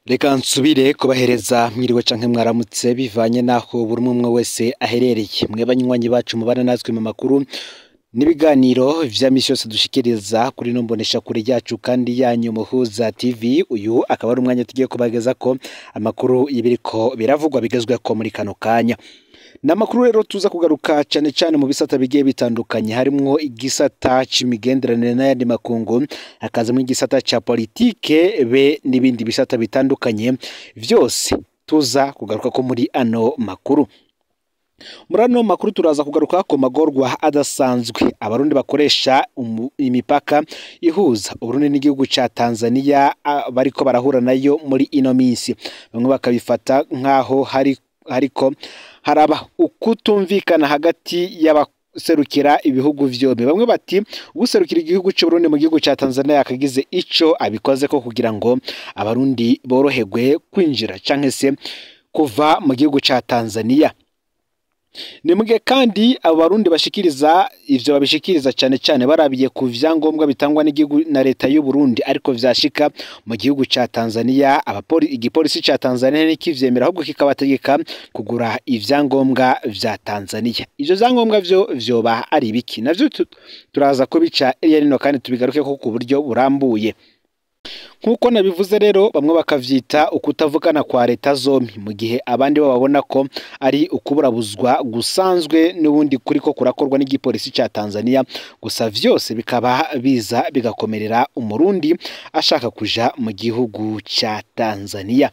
Reka nsubire kubahereza mwiriwe canke mwaramutse bivanye naho buri umwe wese aherereye. Mwe banywanyi bacu mubana natwe mu makuru n'ibiganiro vya misi yose dushikiriza kuri ino mboneshakure yacu kandi yanyu Muhuza TV. Uyu akaba ari umwanya tugiye kubagezako amakuru y'ibiriko biravugwa bigezweko muri kano kanya. N'amakuru rero tuza kugaruka cane cane mu bisata bigiye bitandukanye, harimwo igisata c'imigenderanire n'ayandi makungu, hakazamwo igisata ca politike be n'ibindi bisata bitandukanye, vyose tuza kugaruka ko muri ano makuru. Muri ano makuru turaza kugaruka ku magorwa adasanzwe abarundi bakoresha imipaka ihuza Uburundi n'igihugu ca Tanzania bariko barahura nayo muri ino minsi. Bamwe bakabifata nk'aho hari hariko haraba ukutumvikana hagati y'abaserukira ibihugu vyombi. Bamwe bati uguserukira igihugu c'Uburundi mu gihugu ca Tanzania yakagize ico abikoze ko kugira ngo abarundi boroherwe kwinjira canke se kuva mu gihugu ca Tanzania. Ni mugihe kandi abo barundi bashikiriza ivyo babishikiriza cane cane barabiye ku vyangombwa bitangwa n'igihugu na leta y'u Burundi, ariko vyashika mu gihugu ca Tanzania igipolisi ca Tanzania ntikivyemera, ahubwo kikabategeka kugura ivyangombwa vya Tanzania. Ivyo vyangombwa vyo vyoba ari ibiki? Navyo turaza kubica hirya no hino kandi tubigarukeko ku buryo burambuye. Nk'uko nabivuze rero, bamwe bakavyita ukutavugana kwa leta zombi, mu gihe abandi bo babona ko ari ukuburabuzwa gusanzwe n'ubundi kuriko kurakorwa n'igipolisi ca Tanzania. Gusa vyose bikaba biza bigakomerera umurundi ashaka kuja mu gihugu ca Tanzania.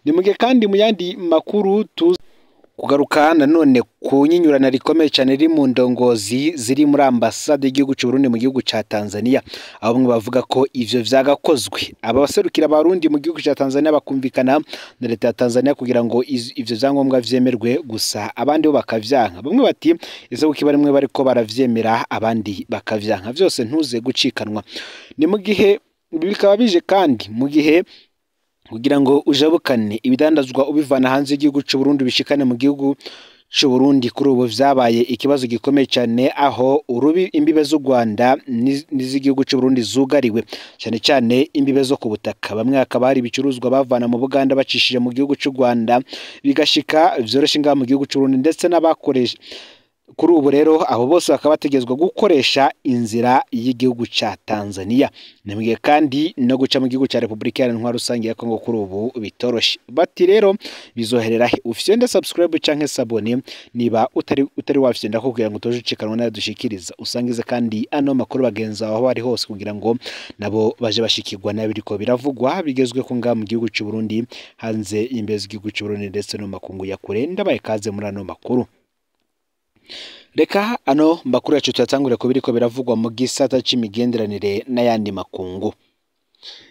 Ni mugihe kandi mu yandi makuru tuza kugaruka nanone ku nyinyurana rikomeye cane riri mu ndongozi ziri muri ambasade y'igihugu c'Uburundi mu gihugu ca Tanzania, aho bamwe bavuga ko ivyo vyagakozwe aba baserukira abarundi mu gihugu ca Tanzania bakumvikana na leta ya Tanzania kugira ngo ivyo vyangombwa vyemerwe, gusa abandi bo bakavyanka. Bamwe bati ese kuki barimwe bariko baravyemera abandi bakavyanka? Vyose ntuze gucikanwa. Ni mu gihe bikaba bije kandi mu gihe kugira ngo ujabukane ibidandazwa ubivana hanze y'igihugu c'Uburundi bishikane mu gihugu c'Uburundi, kuri ubu vyabaye ikibazo gikomeye cane, aho urubi imbibe z'u Rwanda n'iz'igihugu c'Uburundi zugariwe, cane cane imbibe zo ku butaka. Bamwe hakaba hari ibicuruzwa bavana mu Buganda bacishije mu gihugu c'u Rwanda bigashika vyoroshe ngaha mu gihugu c'Uburundi, ndetse n'abakoresha kuri ubu rero abo bose bakaba bategerezwa gukoresha inzira y'igihugu ca Tanzania. Ni mugihe kandi no guca mu gihugu ca Republika Iharanira Intwaro Rusange ya Kongo kuri ubu bitoroshe. Bati rero bizoherera he? Ufyonde subscribe canke s'abonner niba utari wafyonda ko kugira ngo utoje ucikanwa nayo dushikiriza. Usangize kandi ano makuru bagenzi aho bari hose kugira ngo nabo baje bashikirwa n'abiriko biravugwa bigezwe ko ngaha mu gihugu c'u Burundi, hanze y'imbibe z'igihugu c'u Burundi ndetse no mu makungu ya kure. Ndabaye kaze muri ano makuru. Reka ano makuru yacu tuyatangure ku biriko biravugwa mu gisata c'imigenderanire n'ayandi makungu.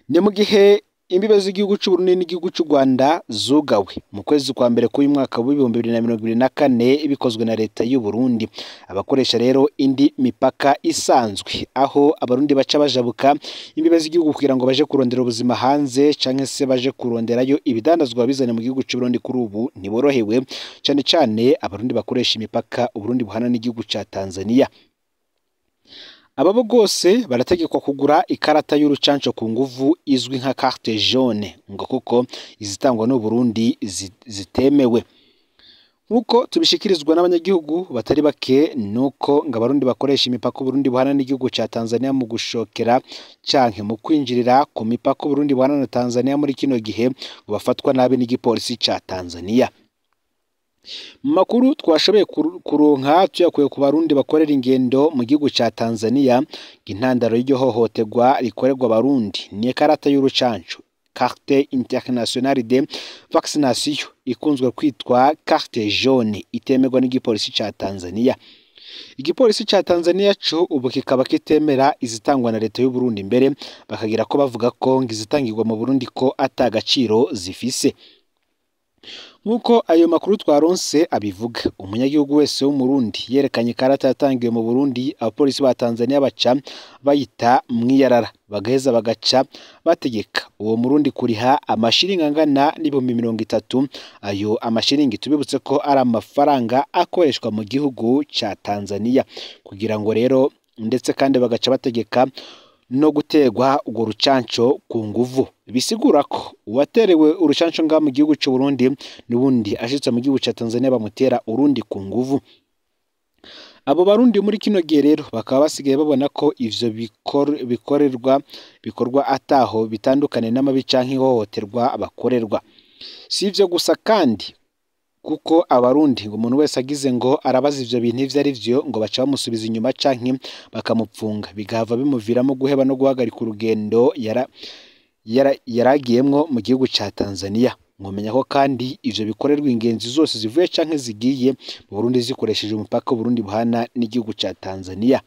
Ni mu gihe imbibe z'igihugu c'Uburundi n'igihugu c'u Rwanda zugawe mu kwezi kwa mbere k'uyu mwaka w'2024 bikozwe na leta y'u Burundi. Abakoresha rero indi mipaka isanzwe, aho abarundi baca bajabuka imbibe z'igihugu kugira ngo baje kurondera ubuzima hanze canke se baje kuronderayo ibidandazwa bizane mu gihugu c'Uburundi, kuri ubu ntiborohewe, cane cane abarundi bakoresha imipaka Uburundi buhana n'igihugu ca Tanzania. Ababo bose barategekwa kugura ikarata y'urucanco ku nguvu izwi nka carte jaune, ngo kuko izitangwa n'u Burundi zitemewe. Nkuko tubishikirizwa n'abanyagihugu batari bake, nuko ngo abarundi bakoresha imipaka Uburundi buhana n'igihugu ca Tanzania mu gushokera canke mu kwinjirira ku mipaka Uburundi buhana na Tanzania muri kino gihe ngo bafatwa nabi n'igipolisi ca Tanzania. Mu makuru twashoboye kuronka tuyakuye ku barundi bakorera ingendo mu gihugu ca Tanzania, intandaro y'iryo hohoterwa rikorerwa abarundi ni ikarata y'urucanco carte internationale de vaccination ikunzwe kwitwa carte jaune itemerwa n'igipolisi ca Tanzania. Igipolisi ca Tanzania co ubu kikaba kitemera izitangwa na leta y'u Burundi, mbere bakagira ko bavuga ko ngo izitangirwa mu Burundi ko ata gaciro zifise. Nk'uko ayo makuru twaronse abivuga, umunyagihugu wese w'umurundi yerekanye ikarata yatangiwe mu Burundi, abapolisi ba Tanzania baca bayita mwiyarara, bagaheza bagaca bategeka uwo murundi kuriha amashiringi angana n'30,000. Ayo amashiringi tubibutse ko ari amafaranga akoreshwa mu gihugu ca Tanzania, kugira ngo rero ndetse kandi bagaca bategeka no gutegwa urwo rucanco ku nguvu. Bisigura ko uwaterewe urucanco ngaha mu gihugu c'u Burundi n'ubundi ashitse mu gihugu ca Tanzania bamutera urundi ku nguvu. Abo Barundi muri kino gihe rero bakaba basigaye babona ko ivyo bikorwa ataho bitandukanye n'amabi canke ihohoterwa bakorerwa. Si ivyo gusa kandi, kuko Abarundi ngo umuntu wese agize ngo arabaza ivyo bintu ivyo ari vyo ngo baca bamusubiza inyuma canke bakamupfunga, bigahava bimuviramo guheba no guhagarika urugendo yaragiyemwo mu gihugu ca Tanzania. Mwomenya ko kandi ivyo bikorerwa ingenzi zose zivuye canke zigiye mu Burundi zikoresheje umupaka Burundi buhana n'igihugu ca Tanzania.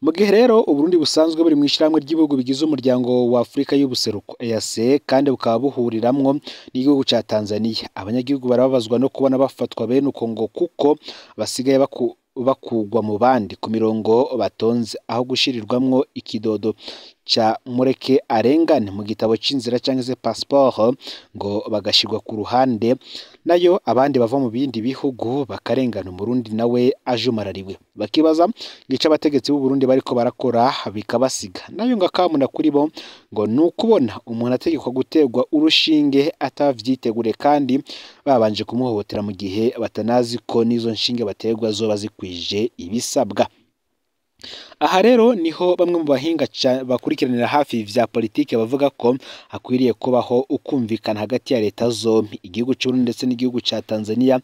Mu gihe rero Uburundi busanzwe buri mw'ishirahamwe ry'ibihugu bigize umuryango wa Afrika y'ubuseruko EAC, kandi bukaba buhuriramwo n'igihugu ca Tanzania, abanyagihugu barababazwa no kubona bafatwa bene uko ngo kuko basigaye bakugwa mu bandi ku mirongo batonze, aho gushirirwamwo ikidodo ca mureke arengane mu gitabo c'inzira canke se passeport, ngo bagashirwa ku ruhande, nayo abandi bava mu bindi bihugu bakarengana, Umurundi nawe ajumarariwe. Bakibaza ngico abategetsi b'u Burundi bariko barakora bikabasiga. Nayo ngo akamuna kuri bo ngo nukubona umuntu ategekwa gutegwa urushinge atavyitegure kandi babanje kumuhohotera mu gihe batanazi ko n'izo nshinge bategwa zoba zikwije ibisabwa. Aha rero niho bamwe mu bahinga bakurikiranira hafi vya politike bavuga ko hakwiriye kubaho ukumvikana hagati ya leta zombi, igihugu c'u Burundi ndetse n'igihugu ca Tanzania,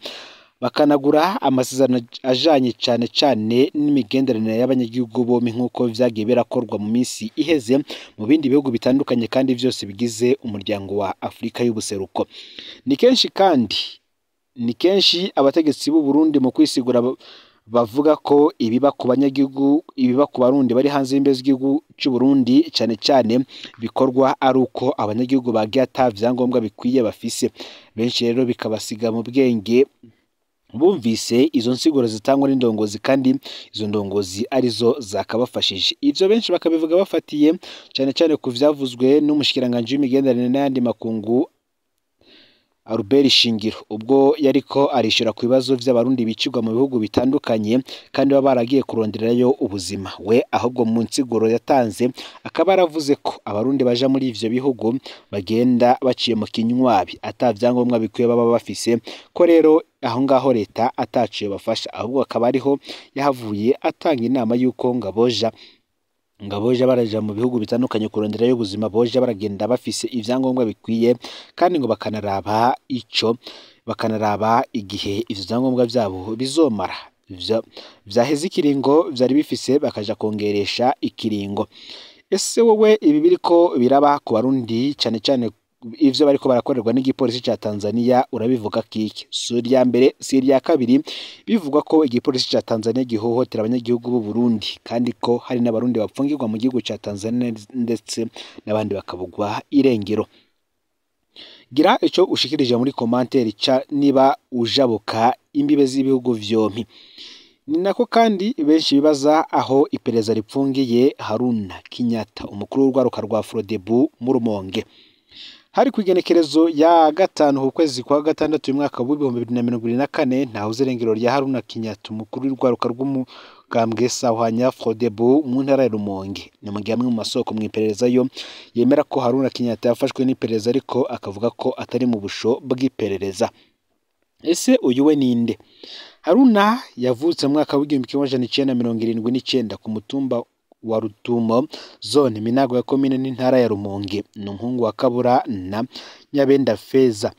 bakanagura amasezerano ajanye cane cane n'imigenderanire y'abanyagihugu bombi nk'uko vyagiye birakorwa mu minsi iheze mu bindi bihugu bitandukanye kandi vyose bigize umuryango wa Afrika y'ubuseruko. Ni kenshi abategetsi b'u Burundi mu kwisigura bavuga ko ibiba ku banyagihugu, ibiba ku Barundi bari hanze y'imbibe z'igihugu c'u Burundi cane cane bikorwa ari uko abanyagihugu bagiye ata vyangombwa bikwiye bafise. Benshi rero bikabasiga mu bwenge bumvise izo nsiguro zitangwa n'indongozi, kandi izo ndongozi arizo zakabafashije. Ivyo benshi bakabivuga bafatiye cane cane ku vyavuzwe n'umushikiranganji w'imigenderanire n'ayandi makungu Albert Shingiro, ubwo yariko arishura ku bibazo vy'Abarundi bicirwa mu bihugu bitandukanye kandi baba baragiye kuronderayo ubuzima. We ahubwo mu nsiguro yatanze akaba yaravuze ko Abarundi baja muri ivyo bihugu bagenda baciye mu kinywabi ata vyangombwa bikwiye baba bafise, ko rero aho ngaho leta ataciye bafasha, ahubwo akaba ariho yahavuye atanga inama y'uko ngaboja baraja mu bihugu bitandukanye kuronderayo ubuzima, boja baragenda bafise ivyangombwa bikwiye, kandi ngo bakanaraba igihe ivyo vyangombwa vyabo bizomara, vyaheze ikiringo vyari bifise bakaja kongeresha ikiringo. Ese wowe ibi biriko biraba ku Barundi cane cane ivyo bariko barakorerwa n'igipolisi ca Tanzania urabivuga kiki? Si irya mbere si irya kabiri bivugwa ko igipolisi ca Tanzania gihohotera abanyagihugu b'u Burundi, kandi ko hari n'Abarundi bapfungirwa mu gihugu ca Tanzania ndetse n'abandi bakabugwa irengero. Gira ico ushikirije muri commentaire niba ujabuka imbibe z'ibihugu vyompi. Ni nako kandi benshi bibaza aho iperereza ripfungiye Haruna Kinyata, umukuru w'urwaruka rwa Frodebu mu Rumonge. Hari kw'igenekerezo ya 5 ukwezi kwa 6 umwaka w'2024 ntahuze irengero rya Haruna Kinyata, umukuru w'urwaruka rw'umugambwe Sahwanya Frodebu mu ntara ya Rumonge. Ni mu gihe amwe mu masoko mw'iperereza yo yemera ko Haruna Kinyata yafashwe n'iperereza, ariko akavuga ko atari mu busho bw'iperereza. Ese uyu we ninde? Haruna yavutse mu mwaka w'1979 ku mutumba wa Rutumo, zone Minago ya komine n'intara ya Rumonge. Ni umuhungu wa Kabura na Nyabenda Feza.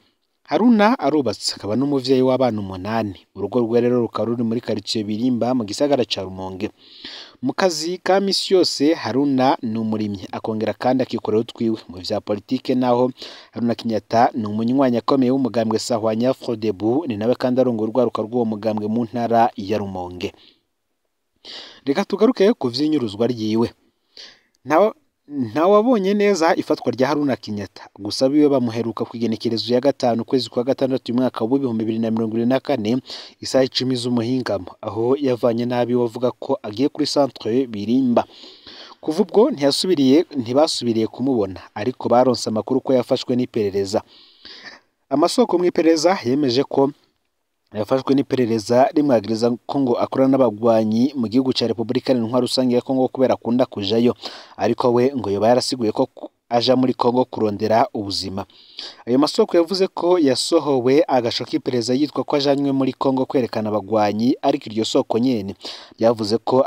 Haruna arubatse akaba n'umuvyeyi w'abana 8. Urugo rwe rero rukaba ruri muri quartier Birimba mu gisagara ca Rumonge. Mu kazi ka misi yose Haruna ni umurimyi, akongera kandi akikorera utwiwe mu vya politike. Naho Haruna Kinyata ni umunywanyi akomeye w'umugambwe Sahwanya Frodebu, ni nawe kandi arongoye urwaruka rw'uwo mugambwe mu ntara ya Rumonge. Reka tugaruke ku vy'inyuruzwa ryiwe. Ntawabonye neza ifatwa rya Haruna Kinyata, gusa biwe bamuheruka kw'igenekerezo ya 5 ukwezi kwa 6 umwaka w'2024 isaha 10 z'umuhingamo, aho yavanye nabi wavuga ko agiye kuri centre Birimba. Kuva ubwo ntibasubiriye kumubona, ariko baronse amakuru ko yafashwe n'iperereza. Amasoko mw'iperereza yemeje ko Yafashwe n'iperereza rimwagiriza ko ngo akorana n'abagwanyi mu gihugu ca Republika Iharanira Rusange ya Kongo kubera akunda kujayo, ariko we ngo yoba yarasiguye ko aja muri Kongo kurondera ubuzima. Ayo masoko yavuze ko yasohowe agasho k'iperereza yitwa ko ajanywe muri Kongo kwerekana abagwanyi, ariko iryo soko nyene ryavuze ko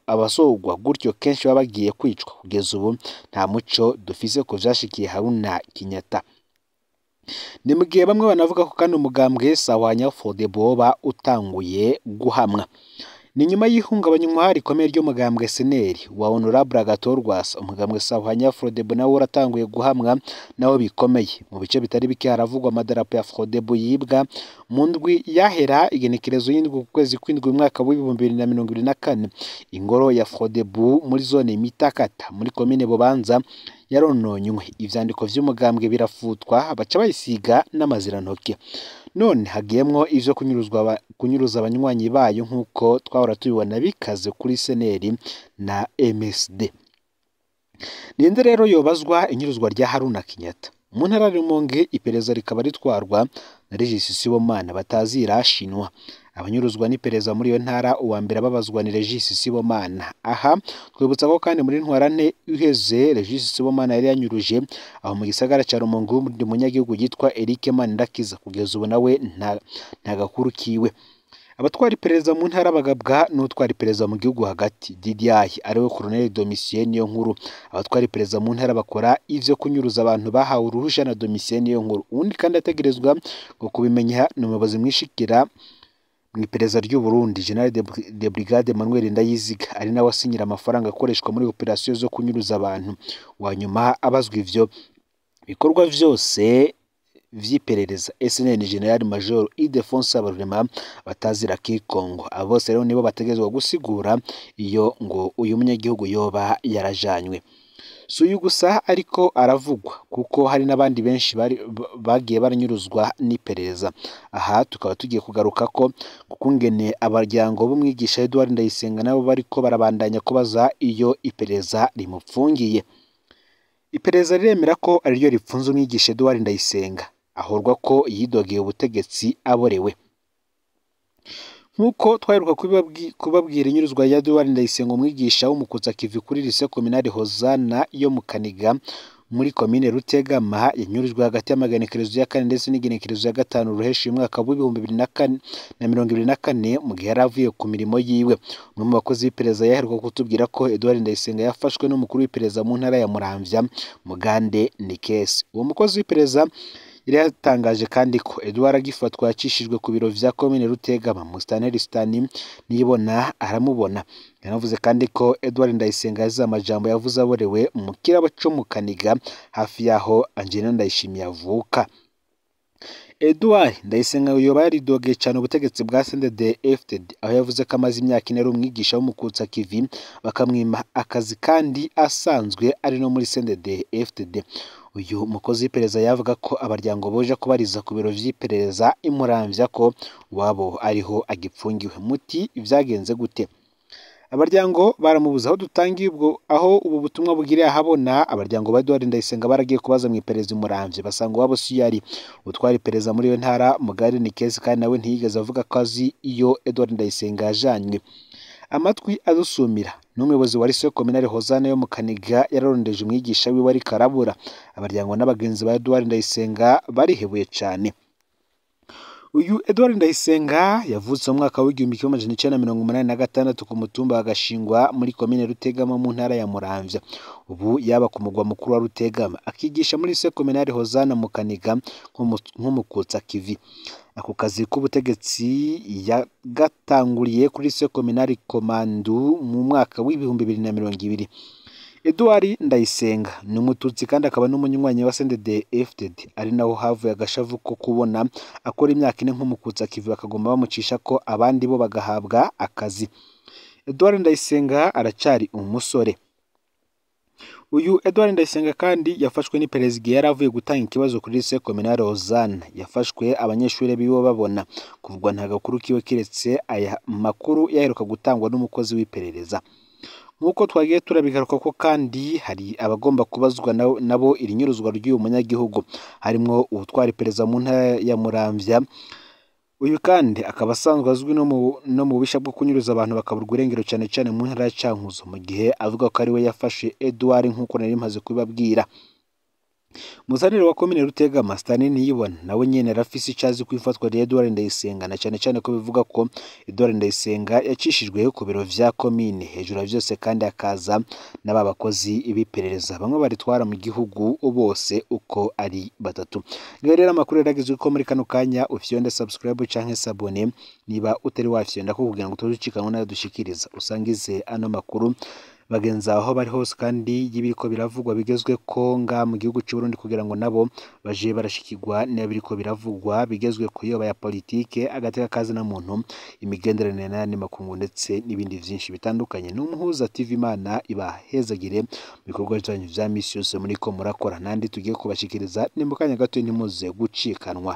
abasohogwa gutyo kenshi baba bagiye kwicwa. Kugeza ubu nta muco dufise ku vyashikiye Haruna Kenyatta. Ni mu gihe bamwe banavuga ko kandi umugambwe Sawanya Frodebu woba utanguye guhamwa. Ni nyuma y'ihungabanywa rikomeye ry'umugambwe SNL wa Honorable Agathon Rwasa, umugambwe Sawanya Frodebu nawo uratanguye guhamwa nawo bikomeye. Mu bice bitari bike haravugwa amadarapo ya Frodebu yibwa. Mu ndwi yahera, igenekerezo y'indwi ku kwezi kw'indwi umwaka w'2024, ingoro ya Frodebu muri zone Mitakata muri komine Bubanza yarononywe, ivyandiko vy'umugambwe birafutwa, baca bayisiga n'amazirantoke. None hagiyemwo ivyo kunyuruza abanywanyi bayo nk'uko twahora tubibona bikaze kuri SNL na MSD. Ninde rero yobazwa inyuruzwa rya Haruna Kenyatta? Mu ntara ya Rumonge iperereza rikaba ritwarwa na Regis Sibomana batazira Shinwa. Abanyuruzwa n'iperereza muri iyo ntara, uwa mbere ababazwa ni Regis Sibomana. Aha twibutsa ko kandi muri ntwarante uheze Regis Sibomana yari yanyuruje aho mu gisagara ca Rumonge uwundi munyagihugu yitwa Eric Manirakiza, kugeza ubu nawe nta gakuru kiwe. Abatwara iperereza mu ntara bagabwa n'utwara iperereza mu gihugu hagati DDI, ariwe Colonel Domitien Niyonkuru. Abatwara iperereza mu ntara bakora ivyo kunyuruza abantu bahawe uruhusha na Domitien Niyonkuru. Uwundi kandi ategerezwa ngo kubimenya ni umuyobozi mwishikira mu iperereza ry'u Burundi, General de Brigade Emmanuel Ndayiziga, ari nawe asinyira amafaranga akoreshwa muri operasiyo zo kunyuruza abantu. Wa nyuma abazwa ivyo bikorwa vyose vy'iperereza SNN General Major Ildefonse Habarurema batazira Kikongo. Abo bose rero nibo bategerezwa gusigura iyo ngo uyu munyagihugu yoba yarajanywe. Si uyu gusa ariko aravugwa, kuko hari n'abandi benshi bagiye baranyuruzwa n'iperereza. Aha tukaba tugiye kugaruka ko kukungene abaryango b'umwigisha Edouard Ndayisenga nabo bariko barabandanya kubaza iyo iperereza rimupfungiye. Iperereza riremera ko ariryo ripfunze umwigisha Edouard Ndayisenga, ahorwa ko yidogeye ubutegetsi aborewe. Nk'uko twaheruka kubabwira inyuruzwa ya Edouard Ndayisenga, umwigisha w'umukutsa kivi kuri Lycée Communale Hozana yo mu Kaniga muri komine Rutegama, yanyurujwe hagati y'amagenekerezo ya 4 ndetse n'igenekerezo ya 5 Ruheshi umwaka w'2024 mu gihe yari avuye ku mirimo yiwe. Umwe mu bakozi b'iperereza yaheruka kutubwira ko Edouard Ndayisenga yafashwe n'umukuru w'iperereza mu ntara ya Muramvya, Mugande Nikesi. Uwo mukozi w'iperereza yari yatangaje kandi ko Edouard agifatwa yacishijwe ku biro vya komine Rutegama, Musitanteri Stani Niyibona aramubona. Yanavuze kandi ko Edouard Ndayisenga yazize amajambo yavuze aborewe mu kirabo co mu Kaniga hafi yaho Angelina Ndayishimiye avuka. Edouard Ndayisenga yoba yaridogeye cane ubutegetsi bwa CNDD-FDD, aho yavuze ko amaze imyaka ine ari umwigisha w'umukutsa kivi bakamwima akazi kandi asanzwe ari no muri CNDD-FDD. Uyu mukozi w'iperereza yavuga ko abaryango boja kubariza ku biro vy'iperereza imuramvya ko wabo ariho agipfungiwe. Muti vyagenze gute? Abaryango baramubuza. Aho dutangiye ubwo aho ubu butumwa bugiriye ahabona, abaryango ba Edouard Ndayisenga baragiye kubaza mu iperereza imuramvye, basanga wabo si yari. Utwara iperereza muri iyo ntara Mugari Nikesi kandi nawe ntiyigeze avuga ko azi iyo Edouard Ndayisenga yajanywe. Amatwi adusumira n'umuyobozi wa Lycée Communale Hozana yo mu Kaniga yararondeje umwigisha wiwe ariko arabura. Abaryango n'abagenzi ba Edouard Ndayisenga barihebuye cane. Uyu Edouard Ndayisenga yavutse mu mwaka w'1986 ku mutumba wa Gashingwa muri komine Rutegama mu ntara ya Muramvya. Ubu yaba ku mugwa mukuru wa Rutegama, akigisha muri Lycée Communale Hozana mu Kaniga nk'umukutsa kivi. Ako kazi k'ubutegetsi yagatanguriye kuri Lycée Communale Komandu mu mwaka w'2020. Edouard Ndayisenga ni umututsi kandi akaba n'umunywanyi wa CNDD-FDD, ari naho havuye agashavu ko kubona akora imyaka ine nk'umukutsa kivi bakagomba bamucisha ko abandi bo bagahabwa akazi. Edouard Ndayisenga aracari umusore. Uyu Edouard Ndayisenga kandi yafashwe n'iperereza igihe yari avuye gutanga ikibazo kuri Lycée Communale Hozana. Yafashwe abanyeshuri biwe babona. Kuvugwa nta gakuru kiwe kiretse aya makuru yaheruka gutangwa n'umukozi w'iperereza. Nk'uko twagiye turabigaruka ko kandi hari abagomba kubazwa nabo iri nyuruzwa ry'uyu munyagihugu, harimwo uwutwara iperereza mu ntara ya Muramvya, Uyu kandi akaba asanzwe azwi no mu bubisha bwo kunyuruza abantu bakaburwa irengero cane cane mu ntara ya Cankuzo, mu gihe avuga ko ariwe yafashe Edouard nk'uko nari maze kubibabwira. Musanire wa komine Rutegama Stanley Niyibona nawe nyene arafise ico azi kw'ifatwa rya Edouard Ndayisenga, na cane cane ko bivuga ko Edouard Ndayisenga yacishijwe ku biro vya komine. Hejuru ya vyose kandi akaza n'aba bakozi b'iperereza bamwe baritwara mu gihugu bose uko ari batatu. Ngaho rero amakuru yaragezwe ko muri kano kanya ufyonde subscribe canke s'abonner niba utari wafyonda ko kugira ngo utozucikanwa nayo dushikiriza, usangize ano makuru bagenzi aho bari hose kandi y'ibiriko biravugwa bigezwe ko nga mu gihugu c'u Burundi kugira ngo nabo baje barashikirwa n'ibiriko biravugwa bigezwe ku yoba ya politike, agateka kazi na muntu, imigenderanire n'ayandi makungu ndetse n'ibindi vyinshi bitandukanye. N'Umuhuza TV, Imana ibahezagire mu bikorwa vyanyu vya misi yose muriko murakora, nandi tugiye kubashikiriza ni mu kanya gato, ntimuze gucikanwa.